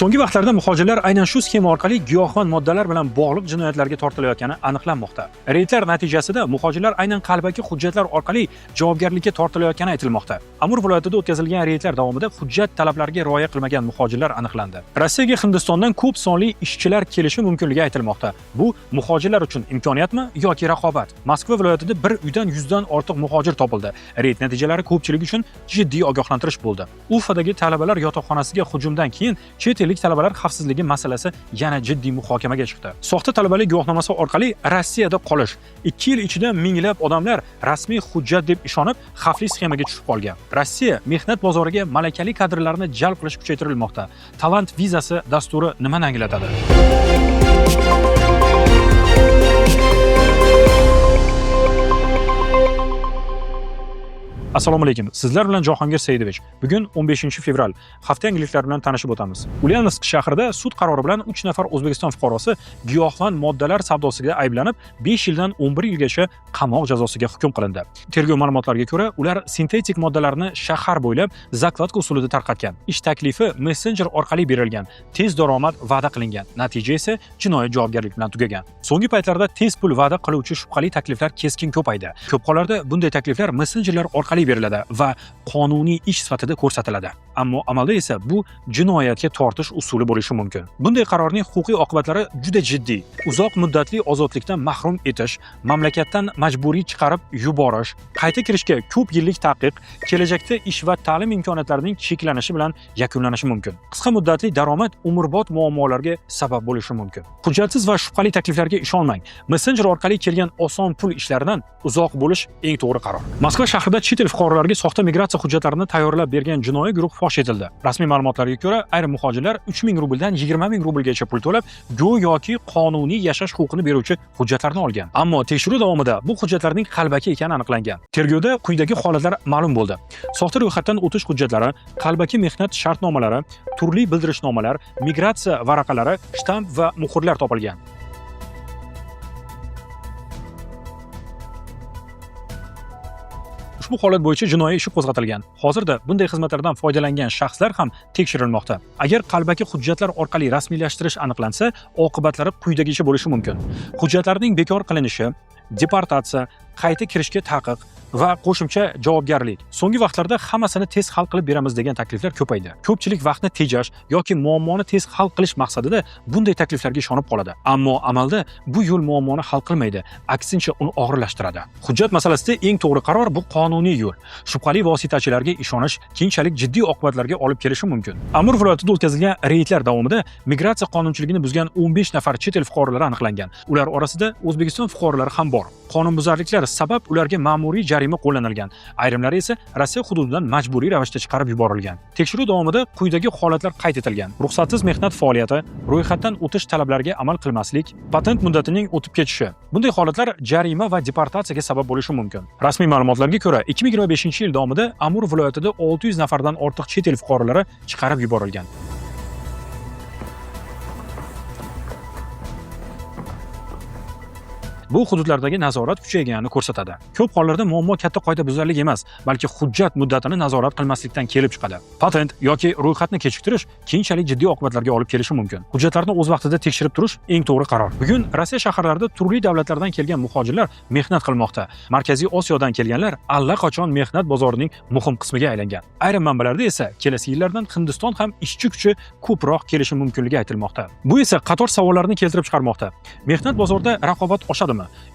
So'nggi vaqtlarda muhojirlar aynan shu sxema orqali giyohvand moddalar bilan bog'liq jinoyatlarga tortilayotgani aniqlanmoqda. Reydlar natijasida muhojirlar aynan qalbaki hujjatlar orqali javobgarlikka tortilayotgani aytilmoqda. Amur viloyatida o'tkazilgan reydlar davomida hujjat talablariga rioya qilmagan muhojirlar aniqlandi. Rossiyaga Hindistondan ko'p sonli ishchilar kelishi mumkinligi aytilmoqda. Bu muhojirlar uchun imkoniyatmi yoki raqobat? Moskva viloyatida bir uydan 100 dan ortiq muhojir topildi. Reyd natijalari ko'pchilik uchun jiddiy ogohlantirish bo'ldi. Ufadagi talabalar yotoqxonasiga hujumdan keyin chet ellik talabalar xavfsizligi masalasi yana jiddiy muhokamaga chiqdi. Soxta talabalik guvohnomasi orqali Rossiyada qolish. 2 yil ichida minglab odamlar rasmiy hujjat deb ishonib, xavfli sxemaga tushib qolgan. Rossiya mehnat bozoriga malakali kadrlarni jalb qilish kuchaytirilmoqda. Talant vizasi dasturi nimani anglatadi? Assalomu alaykum. Sizlar bilan Jahongir Saidovich. Bugun 15-fevral. Hafta yangiliklari bilan tanishib o'tamiz. Ulyanovsk shahrida sud qarori bilan 3 nafar O'zbekiston fuqarosi giyohvand moddalar savdosiga ayblanib, 5 yildan 11 yilgacha qamoq jazosiga hukm qilindi. Tergov ma'lumotlariga ko'ra, ular sintetik moddalarni shahar bo'ylab zakladka usulida tarqatgan. Ish taklifi messenjer orqali berilgan. Tez daromad va'da qilingan. Natija esa jinoiy javobgarlik bilan tugagan. So'nggi paytlarda tez pul va'da qiluvchi shubhali takliflar keskin ko'paydi. Ko'p hollarda bunday takliflar messenjerlar orqali beriladi va qonuniy ish sifatida ko'rsatiladi. Ammo amalda esa bu jinoyatga tortish usuli bo'lishi mumkin. Bunday qarorning huquqiy oqibatlari juda jiddiy. Uzoq muddatli ozodlikdan mahrum etish, mamlakatdan majburiy chiqarib yuborish, qayta kirishga ko'p yillik taqiq, kelajakda ish va ta'lim imkoniyatlarining cheklanishi bilan yakunlanishi mumkin. Qisqa muddatli daromad umrbod muammolarga sabab bo'lishi mumkin. Hujjatsiz va shubhali takliflarga ishonmang. Messenjer orqali kelgan oson pul ishlaridan uzoq bo'lish eng to'g'ri qaror. Moskva shahrida chet el fuqarolariga soxta migratsiya hujjatlarini tayyorlab bergan jinoiy guruh fosh etildi. Rasmiy ma'lumotlarga ko'ra, ayrim muhojirlar 3000 rubldan 20 000 rublgacha pul to'lab, go'yoki qonuniy yashash huquqini beruvchi hujjatlarni olgan. Ammo tekshiruv davomida bu hujjatlarning qalbaki ekani aniqlangan. Tergovda quyidagi holatlar ma'lum bo'ldi. Soxta ro'yxatdan o'tish hujjatlari, qalbaki mehnat shartnomalari, turli bildirishnomalar, migratsiya varaqalari, shtamp va muhrlar topilgan. Ushbu holat bo'yicha jinoiy ishi qo'zg'atilgan. Hozirda bunday xizmatlardan foydalangan shaxslar ham tekshirilmoqda. Agar qalbaki hujjatlar orqali rasmiylashtirish aniqlansa, oqibatlari quyidagicha bo'lishi mumkin. Hujjatlarning bekor qilinishi, deportatsiya, qayta kirishga taqiq va qo'shimcha javobgarlik. So'nggi vaqtlarda hammasini tez hal qilib beramiz degan takliflar ko'paydi. Ko'pchilik vaqtni tejash yoki muammoni tez hal qilish maqsadida bunday takliflarga ishonib qoladi. Ammo amalda bu yo'l muammoni hal qilmaydi, aksincha uni og'irlashtiradi. Hujjat masalasida eng to'g'ri qaror bu qonuniy yo'l. Shubhali vositachilarga ishonish keyinchalik jiddiy oqibatlarga olib kelishi mumkin. Amur viloyatida o'tkazilgan reydlar davomida migratsiya qonunchiligini buzgan 15 nafar chet el fuqarolari aniqlangan. Ular orasida O'zbekiston fuqarolari ham bor. Qonunbuzarliklar sabab ularga ma'muriy jarima qo'llanilgan. Ayrimlari esa Rossiya hududidan majburiy ravishda chiqarib yuborilgan. Tekshiruv davomida quyidagi holatlar qayd etilgan: ruxsatsiz mehnat faoliyati, ro'yxatdan o'tish talablariga amal qilmaslik, patent muddatining o'tib ketishi. Bunday holatlar jarima va deportatsiyaga sabab bo'lishi mumkin. Rasmiy ma'lumotlarga ko'ra, 2025-yil davomida Amur viloyatida 600 nafardan ortiq chet el fuqarolari chiqarib yuborilgan. Bu hududlardagi nazorat kuchayganini ko'rsatadi. Ko'p hollarda muammo katta qoidabuzarlik emas, balki hujjat muddatini nazorat qilmaslikdan kelib chiqadi. Patent yoki ro'yxatni kechiktirish keyinchalik jiddiy oqibatlarga olib kelishi mumkin. Hujjatlarni o'z vaqtida tekshirib turish eng to'g'ri qaror. Bugun Rossiya shaharlarida turli davlatlardan kelgan muhojirlar mehnat qilmoqda. Markaziy Osiyodan kelganlar allaqachon mehnat bozorining muhim qismiga aylangan. Ayrim manbalarda esa kelasi yillardan Hindiston ham ishchi kuchi ko'proq kelishi mumkinligi aytilmoqda. Bu esa qator savollarni keltirib chiqarmoqda. Mehnat bozorida raqobat oshadimi?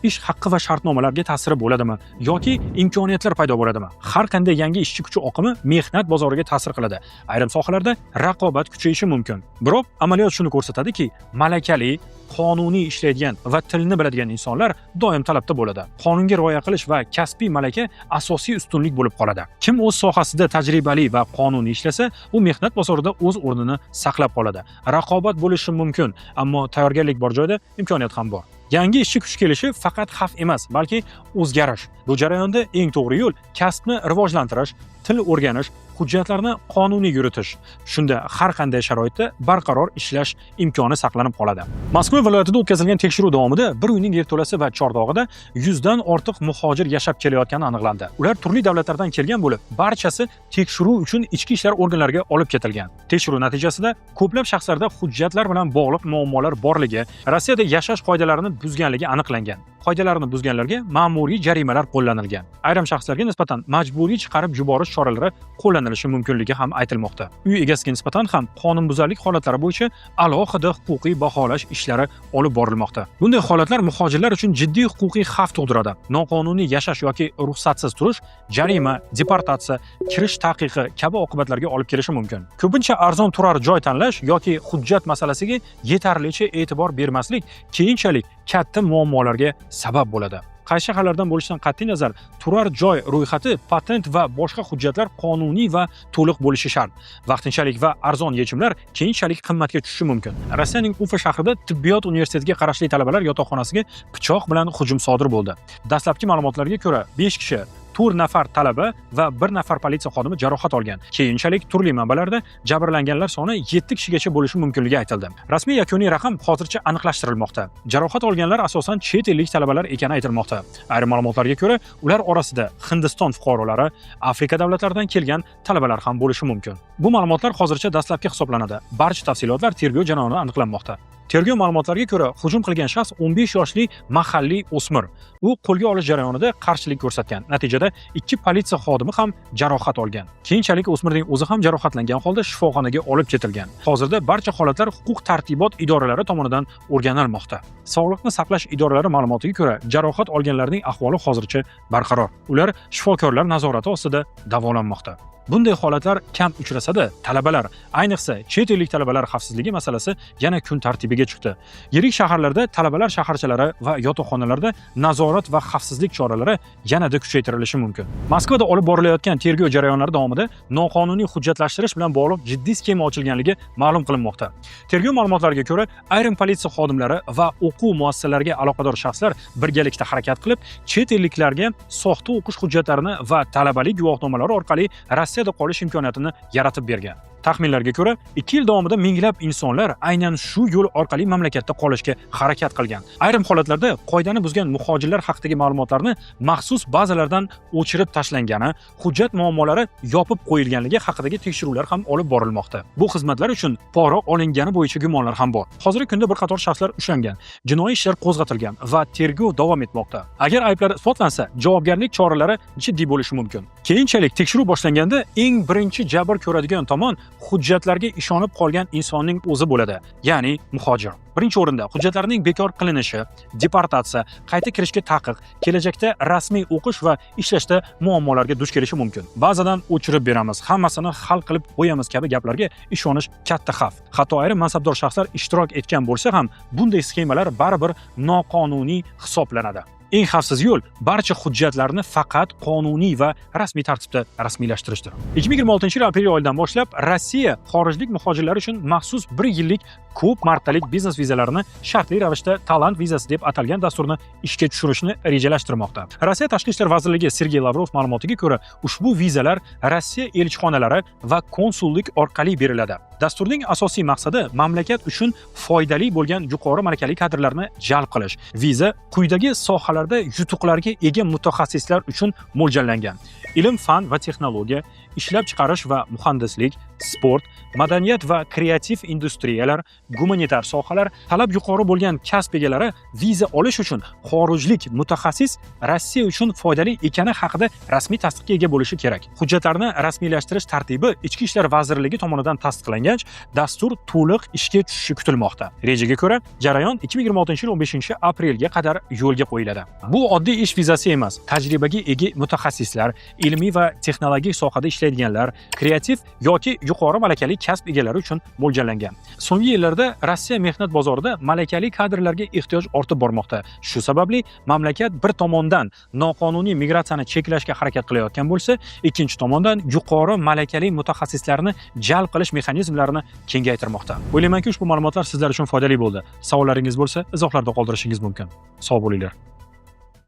Ish haqqi va shartnomalarga ta'siri bo'ladimi yoki imkoniyatlar paydo bo'ladimi? Har qanday yangi ishchi kuchi oqimi mehnat bozoriga ta'sir qiladi. Ayrim sohalarda raqobat kuchayishi mumkin. Biroq amaliyot shuni ko'rsatadiki, malakali, qonuniy ishlaydigan va tilni biladigan insonlar doim talabda bo'ladi. Qonunga rioya qilish va kasbiy malaka asosiy ustunlik bo'lib qoladi. Kim o'z sohasida tajribali va qonuniy ishlasa, u mehnat bozorida o'z o'rnini saqlab qoladi. Raqobat bo'lishi mumkin, ammo tayyorgarlik bor joyda imkoniyat ham bor. Yangi ishchi kuch kelishi faqat xavf emas, balki o'zgarish. Bu jarayonda eng to'g'ri yo'l kasbni rivojlantirish, til o'rganish, hujjatlarni qonuniy yuritish. Shunda har qanday sharoitda barqaror ishlash imkoni saqlanib qoladi. Moskva viloyatida o'tkazilgan tekshiruv davomida bir uyning yerto'lasi va chordog'ida 100 dan ortiq muhojir yashab kelayotgani aniqlandi. Ular turli davlatlardan kelgan bo'lib, barchasi tekshiruv uchun ichki ishlar organlariga olib ketilgan. Tekshiruv natijasida ko'plab shaxslarda hujjatlar bilan bog'liq muammolar borligi, Rossiyada yashash qoidalarini buzganligi aniqlangan. Qoidalarni buzganlarga ma'muriy jarimalar qo'llanilgan. Ayrim shaxslarga nisbatan majburiy chiqarib yuborish choralari qo'llanilishi mumkinligi ham aytilmoqda. Uy egasiga nisbatan ham qonunbuzarlik holatlari bo'yicha alohida huquqiy baholash ishlari olib borilmoqda. Bunday holatlar muhojirlar uchun jiddiy huquqiy xavf tug'diradi. Noqonuniy yashash yoki ruxsatsiz turish jarima, deportatsiya, kirish taqiqi kabi oqibatlarga olib kelishi mumkin. Ko'pincha arzon turar joy tanlash yoki hujjat masalasiga yetarlicha e'tibor bermaslik keyinchalik katta muammolarga sabab bo'ladi. Qaysi shaharlardan bo'lishidan qat'iy nazar, turar joy ro'yxati, patent va boshqa hujjatlar qonuniy va to'liq bo'lishi shart. Vaqtinchalik va arzon yechimlar keyinchalik qimmatga tushishi mumkin. Rossiyaning Ufa shahrida tibbiyot universitetiga qarashli talabalar yotoqxonasiga pichoq bilan hujum sodir bo'ldi. Dastlabki ma'lumotlarga ko'ra, 5 kishi, 4 nafar talaba va 1 nafar politsiya xodimi jarohat olgan. Keyinchalik turli manbalarda jabrlanganlar soni 7 kishigacha bo'lishi mumkinligi aytildi. Rasmiy yakuniy raqam hozircha aniqlashtirilmoqda. Jarohat olganlar asosan chet ellik talabalar ekani aytilmoqda. Ayrim ma'lumotlarga ko'ra, ular orasida Hindiston fuqarolari, Afrika davlatlaridan kelgan talabalar ham bo'lishi mumkin. Bu ma'lumotlar hozircha dastlabki hisoblanadi. Barcha tafsilotlar tergov jarayonida aniqlanmoqda. Tergov ma'lumotlariga ko'ra, hujum qilgan shaxs 15 yoshli mahalliy o'smir. U qo'lga olish jarayonida qarshilik ko'rsatgan. Natijada ikki politsiya xodimi ham jarohat olgan. Keyinchalik o'smirning o'zi ham jarohatlangan holda shifoxonaga olib ketilgan. Hozirda barcha holatlar huquq tartibot idoralari tomonidan o'rganilmoqda. Sog'liqni saqlash idoralari ma'lumotiga ko'ra, jarohat olganlarning ahvoli hozircha barqaror. Ular shifokorlar nazorati ostida davolanmoqda. Bunday holatlar kam uchrasa-da, talabalar, ayniqsa chet ellik talabalar xavfsizligi masalasi yana kun tartibiga chiqdi. Yirik shaharlarda talabalar shaharchalari va yotoqxonalarda nazorat va xavfsizlik choralari yanada kuchaytirilishi mumkin. Moskvada olib borilayotgan tergov jarayonlari davomida noqonuniy hujjatlashtirish bilan bog'liq jiddiy sxema ochilganligi ma'lum qilinmoqda. Tergov ma'lumotlariga ko'ra, ayrim politsiya xodimlari va o'quv muassasalariga aloqador shaxslar birgalikda harakat qilib, chet elliklarga soxta o'qish hujjatlarini va talabalik guvohnomalari orqali Rossiyada qolish imkoniyatini yaratib bergan. Taxminlarga ko'ra, 2 yil davomida minglab insonlar aynan shu yo'l orqali mamlakatda qolishga harakat qilgan. Ayrim holatlarda qoidani buzgan muhojirlar haqidagi ma'lumotlarni maxsus bazalardan o'chirib tashlangani, hujjat muammolari yopib qo'yilganligi haqidagi tekshiruvlar ham olib borilmoqda. Bu xizmatlar uchun pora olingani bo'yicha gumonlar ham bor. Hozirgi kunda bir qator shaxslar ushlangan, jinoiy ishlar qo'zg'atilgan va tergov davom etmoqda. Agar ayblar isbotlansa, javobgarlik choralari jiddiy bo'lishi mumkin. Keyinchalik tekshiruv boshlanganda eng birinchi jabr ko'radigan tomon hujjatlarga ishonib qolgan insonning o'zi bo'ladi, ya'ni muhojir. Birinchi o'rinda hujjatlarning bekor qilinishi, deportatsiya, qayta kirishga taqiq, kelajakda rasmiy o'qish va ishlashda muammolarga duch kelishi mumkin. Bazadan o'chirib beramiz, hammasini hal qilib qo'yamiz kabi gaplarga ishonish katta xavf. Hatto ayrim mansabdor shaxslar ishtirok etgan bo'lsa ham, bunday sxemalar baribir noqonuniy hisoblanadi. Eng xavfsiz yo'l barcha hujjatlarni faqat qonuniy va rasmiy tartibda rasmiylashtirishdir. 2026-yil aprel oyidan boshlab Rossiya xorijlik muhojirlar uchun maxsus 1 yillik ko'p martalik biznes vizalarini shartli ravishda talant vizasi deb atalgan dasturni ishga tushirishni rejalashtirmoqda. Rossiya Tashqi ishlar vazirligi Sergey Lavrov ma'lumotiga ko'ra, ushbu vizalar Rossiya elchixonalari va konsullik orqali beriladi. Dasturning asosiy maqsadi mamlakat uchun foydali bo'lgan yuqori malakali kadrlarni jalb qilish. Viza quyidagi sohalarda yutuqlarga ega mutaxassislar uchun mo'ljallangan: ilm, fan va texnologiya, ishlab chiqarish va muhandislik, sport, madaniyat va kreativ industriyalar, gumanitar sohalar. Talab yuqori bo'lgan kasb egalari viza olish uchun xorijlik mutaxassis Rossiya uchun foydali ekani haqida rasmiy tasdiqqa ega bo'lishi kerak. Hujjatlarni rasmiylashtirish tartibi Ichki ishlar vazirligi tomonidan tasdiqlangach, dastur to'liq ishga tushishi kutilmoqda. Rejaga ko'ra, jarayon 2026-yil 15 aprelga qadar yo'lga qo'yiladi. Bu oddiy ish vizasi emas. Tajribaga ega mutaxassislar, ilmiy va texnologik sohada ishlaydiganlar, kreativ yoki yuqori malakali kasb egalari uchun mo'ljallangan. So'nggi yillarda Rossiya mehnat bozorida malakali kadrlarga ehtiyoj ortib bormoqda. Shu sababli mamlakat bir tomondan noqonuniy migratsiyani cheklashga harakat qilayotgan bo'lsa, ikkinchi tomondan yuqori malakali mutaxassislarni jalb qilish mexanizmlarini kengaytirmoqda. O'ylaymanki, ushbu ma'lumotlar sizlar uchun foydali bo'ldi. Savollaringiz bo'lsa, izohlarda qoldirishingiz mumkin. Sog' bo'linglar.